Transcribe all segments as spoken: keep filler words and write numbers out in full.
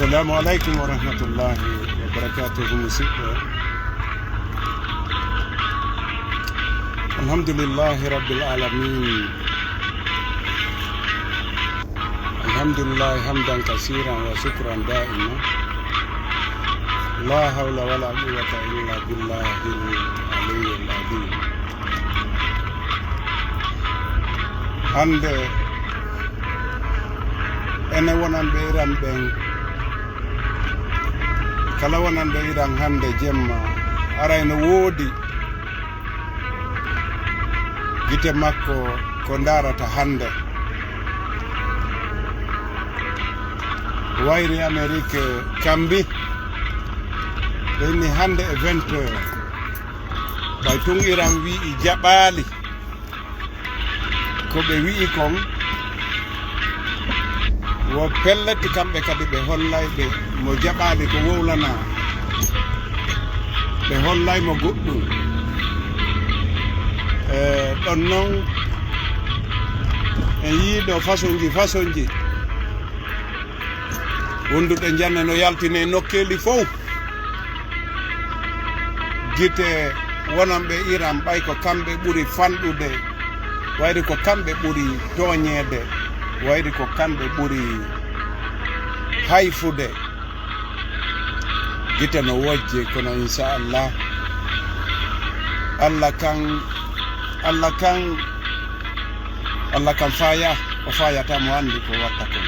Assalamu alaikum wa rahmatullahi wa barakatuhu, musidɓe. Alhamdulillahi rabbil alamin. Alhamdulillahi hamdan kasiran wa shukran da'iman. La hawla wala quwwata illa billahil aliyyil azim. Hande enen wonanɓe Iran ɓen, kala wonanɗo Iran hande jemma, aray no woodi gite makko ko ndaarata hande. Wayri Amerique kambi, ɓe inni hande e vingt heures. Ɓay tun Iran wi'i jaɓaali ko ɓe wi'i kon, wo pellet, kamɓe kadi ɓe hollay ɓe mo jaɓaali ko wowlanaa, ɓe hollay mo goɗɗum. E, ɗon non, en yii ɗo façonji, façonji. Wondude njane no yaltine nokkeeli fow. Gite wonanɓe Iran, ɓay ko kamɓe ɓuri fanɗude, wayri ko kamɓe ɓuri tooñeede, wayri ko kamɓe ɓuri hayfude. Gite no wojje, kono insha Allah, Allah kan, Allah kan, Allah kan faaya, o faayata mo anndi ko watta kon.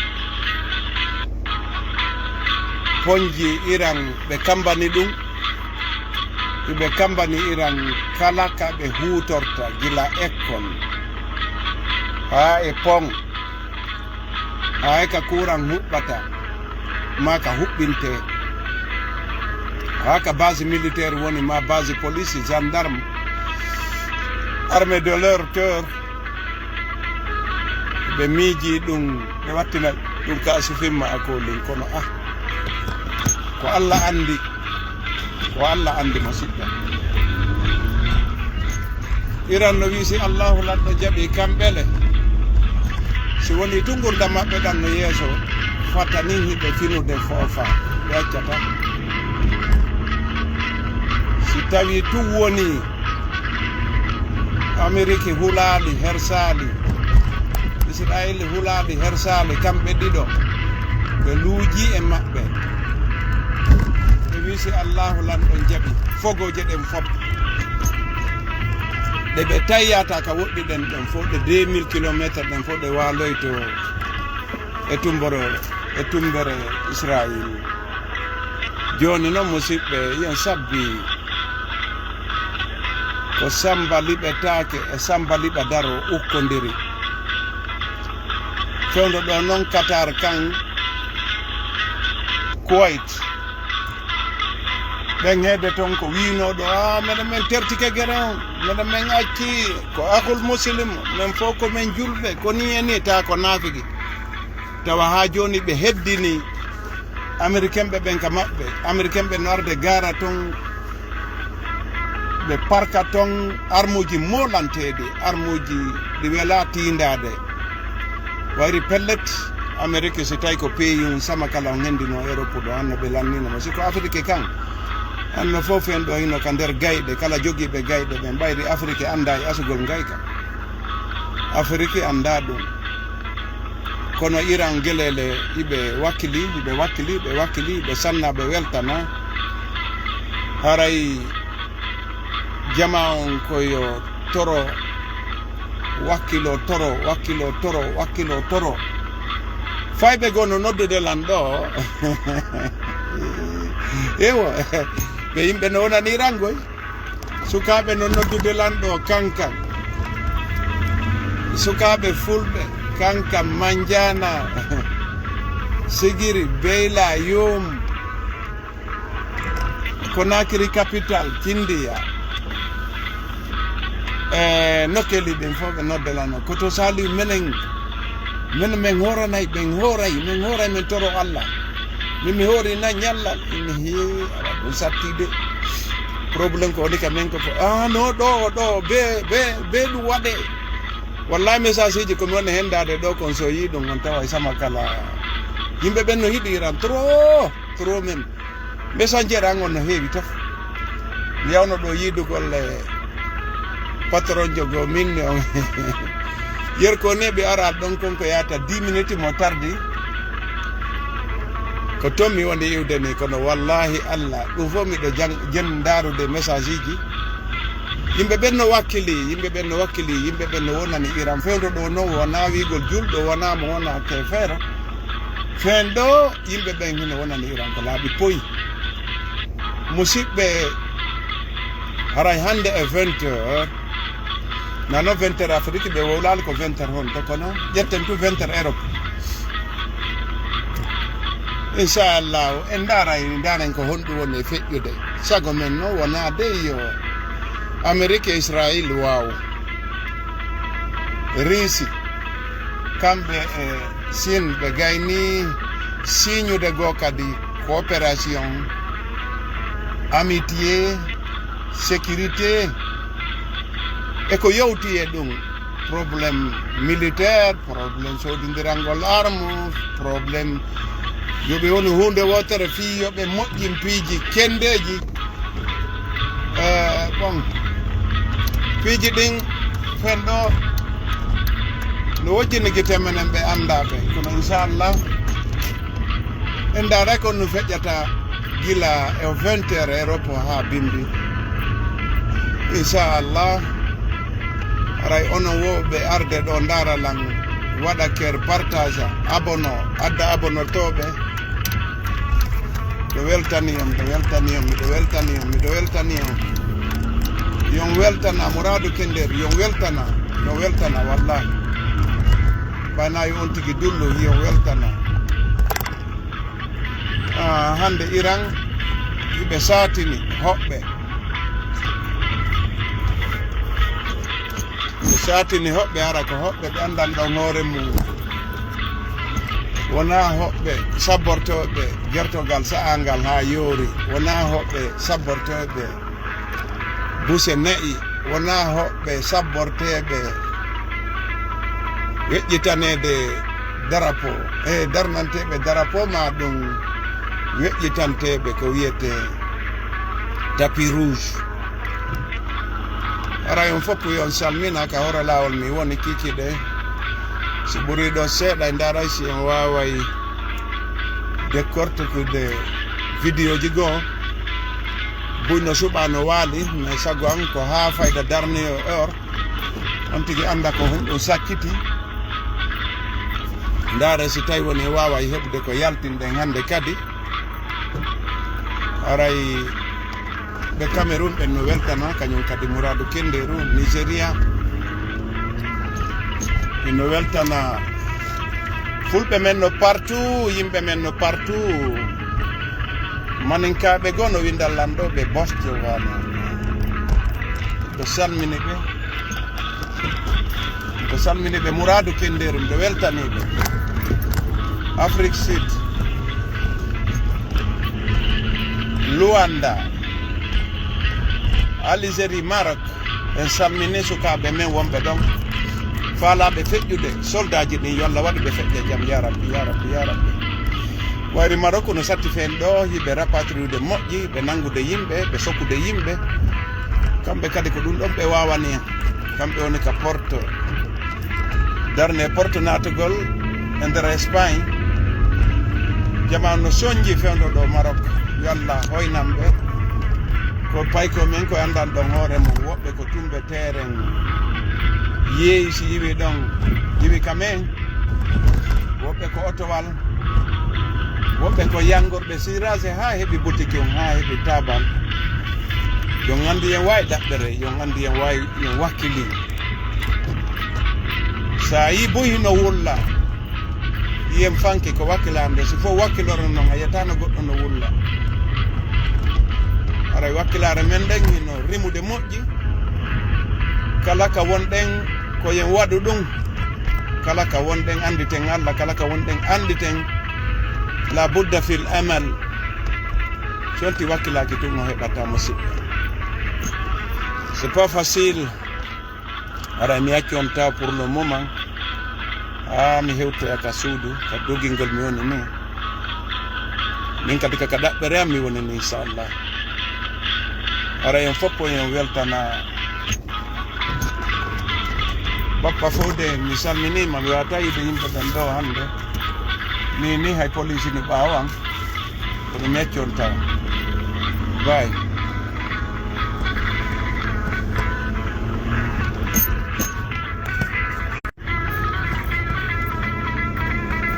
Ponji Iran ɓe kambani ɗum, ɓe kambani Iran kala ka ɓe huutorta gila ekkol haa e pon. Haa ka kuuran huɓɓata, maa ka huɓɓinte. Haa ka base militaire woni, maa base police, gendarme, armée de leur terre. Ɓe miiji ɗum, ɓe wattina ɗum ka sufimma a kolin, kono ah, ko Allah anndi. Ko Allah anndi, musidɓe. Iran no wi'i, si Allahu lanɗo jaɓi kamɓe le, si woni tun ngurndan maɓɓe ɗan no yeeso, fata nin hiɓe finude foofa, ɓe accata. Si tawi tun woni Ameriki hulaali, hersaali, Israayiila hulaali, hersaali, kamɓe ɗiɗo, ɓe luuji e maɓɓe. Ɓe wi'i, si Allaahu Lanɗo jaɓi, fogooje ɗen fof, ɗe ɓe tayyata ka woɗɗi ɗen, ɗen fof, ɗe deux mille kilomètres ɗen fof, ɗe waaloyto e tumbere, e tumbere Israayiila. Jooni non, musiɓɓe, yen sabbi ko Samba liɓetaake e Samba liɓa daro ukkondiri. Fewndo ɗo non Qatar kan Kuwait. Ɓen heede ton ko wiinooɗo, "Ah, meɗen men tertike gere on, meɗen men acci ko akhul muslim, men fof ko men julɓe, ko nii e nii, taa ko naafiki." Tawa haa jooni ɓe heddini Amerikenɓe ɓen ka maɓɓe. Amerikenɓe no arde gaara ton, ɓe parka ton armuuji moolanteeɗi, armuuji ɗi welaa tiindaade. Wayri pellet, Amerik, si tawi ko pays on sama kala on hendino Europe ɗo, an no ɓe lannino mo. Si ko Afrique kan, an no fof en ɗo hino ka nder gayɗe, kala jogiiɓe gayɗe ɓen, ɓayri Afrique anndaa e asugol ngayka. Afrique anndaa ɗum. Kono Iran geleele iɓe wakkili, iɓe wakkili, iɓe wakkili, iɓe sanna, ɓe weltana. Haray jamaa on ko yo toro, wakkilo toro, wakkilo toro, wakkilo toro. Fayɓe goo no noddude lan ɗo. Ewo, ɓe yimɓe no wonani Iran goy. Sukaaɓe no noddude lanɗo Kankan. Sukaaɓe fulɓe, Kankan, Manjana, Sigiri, Beyla, Yum, Conakry capital, Kindiya. E nokkeeli ɗin fof ɓe nodda lanɗo. Koto Saliou menen, men, men hooranay, men hooray, men hooray, men toro Allah. Min mi hoori na ñallal. Ina heewi, awa ɗum satti de. Problème ko woni ka men ko fo. Ah, no, ɗo, ɗo, be, be, be ɗum waɗe. Wallahi message ji ko mi woni hendaade ɗo kon so yi ɗum on tawa e sama kala. Yimɓe ɓen no yiɗi Iran trop, trop même. Messenger an on no heewi tof. Mi yawno ɗo yiidugol e patron jogo min ne on. Yer ko ne ɓe ara ɗon kon ko yaata dix minutes mo tardi. Ko ton mi woni iwde ni, kono wallahi Allah, ɗum fof miɗo jang-, jen ndaarude message ji. Yimɓe ɓen no wakkili, yimɓe ɓen no wakkili, yimɓe ɓen no wonani Iran. Fewndo ɗo non wona wiigol julɗo, wona mo wona kefeero. Fewndo yimɓe ɓen hino wonani Iran ko laaɓi poy. Musidɓe, haray hannde e vingt heures, nano vingt heures Afrique, ɓe wowlaali ko vingt heures honto, kono ƴetten tu vingt heures Europe. Inchallahu, en ndaaray, en ndaaray ko honɗum woni e feƴƴude. Sago men no wona dey yo Amerique e Israël waaw. Riisi, kamɓe e Siin ɓe gayni siiñude goo kadi coopération, amitié, sécurité, e ko yowti e ɗum, problème militaire, problème soodindirangol arme, problème yo ɓe wonu huunde wootere fii yo ɓe moƴƴin piiji kenndeeji. Eh, bon, piiji ɗin fen ɗo no wojjini gite menen ɓe anndaa ɓe, kono inchallah en ndaaray ko no feƴƴata gila e vingt heures Europe haa bimbi. Inchallah, haray onon wowɓe arde ɗo ndaara lan, waɗa ker, partage, abono, adda abonotooɓe. Miɗo weltani on, miɗo weltani on, miɗo weltani on, miɗo weltani on. Yon weltana Muraadu Kendeeru, yon weltana, yon weltana, wallahi. Ɓay na yo on tigi dullo, yon weltana. Ah, hannde Iran, hiɓe saatini hoɓɓe. Ɓe saatini hoɓɓe, hara ko hoɓɓe ɓe anndan ɗon hoore mum. Wonaa hoɓɓe sabbortooɓe gertogal sa'angal haa yoori. Wonaa hoɓɓe sabbortooɓe buse na'i. Wonaa hoɓɓe sabborteeɓe weƴƴitaneede darapo, e darnanteeɓe darapo maa ɗum weƴƴitanteeɓe ko wiyetee tapis rouge. Haray on fof yo on salmina ka hoore laawol mi woni kiikiiɗe. Si ɓurii ɗo seeɗa, en ndaaray si en waaway décortiquer vidéo ji goo. Buy no suɓaa no waali, mais sago an ko haa fayda darnii o heure. On tigi annda ko honɗum sakkiti. Ndaare si tawi woni en waaway heɓude ko yaltinɗen hannde kadi. Haray ɓe Cameroun ɓen no weltana, kañum kadi Muraadu Kendeeru, Nigeria. Ɓe no weltana Fulɓe men no partout, yimɓe men no partout. Maninkaaɓe goo no winda lan ɗo, ɓe Bosco wano. Ɓe salmini ɓe. Miɗo salmini ɓe Muraadu Kendeeru, miɗo weltanii ɓe. Afrique Sud, Luanda, Algérie, Maroc, en salmini sukaaɓe men wonɓe ɗon. Faalaaɓe feƴƴude soldaaji ɗin, yo Allah waɗu ɓe feƴƴa jam, yaa Rabbi, yaa Rabbi, yaa Rabbi. Wayri Maroc no satti fen ɗo, hiɓe rapatriude moƴƴi, ɓe nangude yimɓe, ɓe sokkude yimɓe. Kamɓe kadi ko ɗum ɗon ɓe waawani en. Kamɓe woni ka porte. Darne porte naatugol e nder Espagne. Jamaa no sonji fewndo ɗo Maroc. Yo Allah hoynan ɓe. Ko payko men ko anndan ɗon hoore mum. Woɓɓe ko tumbe teeren. Yeeyi si iwi ɗon, iwi ka men. Woɓɓe ko otowal. Woɓɓe ko yanngorɓe sirase haa heɓi butiki on, haa heɓi taabal. Yo on anndu yen waawi ɗaɓɓere, yo on anndu yen waawi, yen wakkili. Sa yii buy hino wulla, yen fanke ko wakkilaare nde, si fof wakkiloren non, a yiyata no goɗɗo no wulla. Haray wakkilaare men nden hino rimude moƴƴi. Kala ka wonɗen, ko yen waɗu ɗum. Kala ka wonɗen annditen Allah, kala ka wonɗen annditen la budda fil amal. Si on tigi wakkilaaki tun o heɓataa, musidɓe. C'est pas facile. Haray mi acci on taw pour le moment. Haa mi hewtoya ka suudu, ka dogingol mi woni ni. Min kadi ka, ka ɗaɓɓere am mi woni ni, inchallah. Hara en fof ko en weltana. Bappa Fodé, mi salminiima, mi waawataa yiide yimɓe ɓen ɗoo hannde. Ni, ni hay poliisi ni ɓaawo an, ko mi meccontaa. Bay.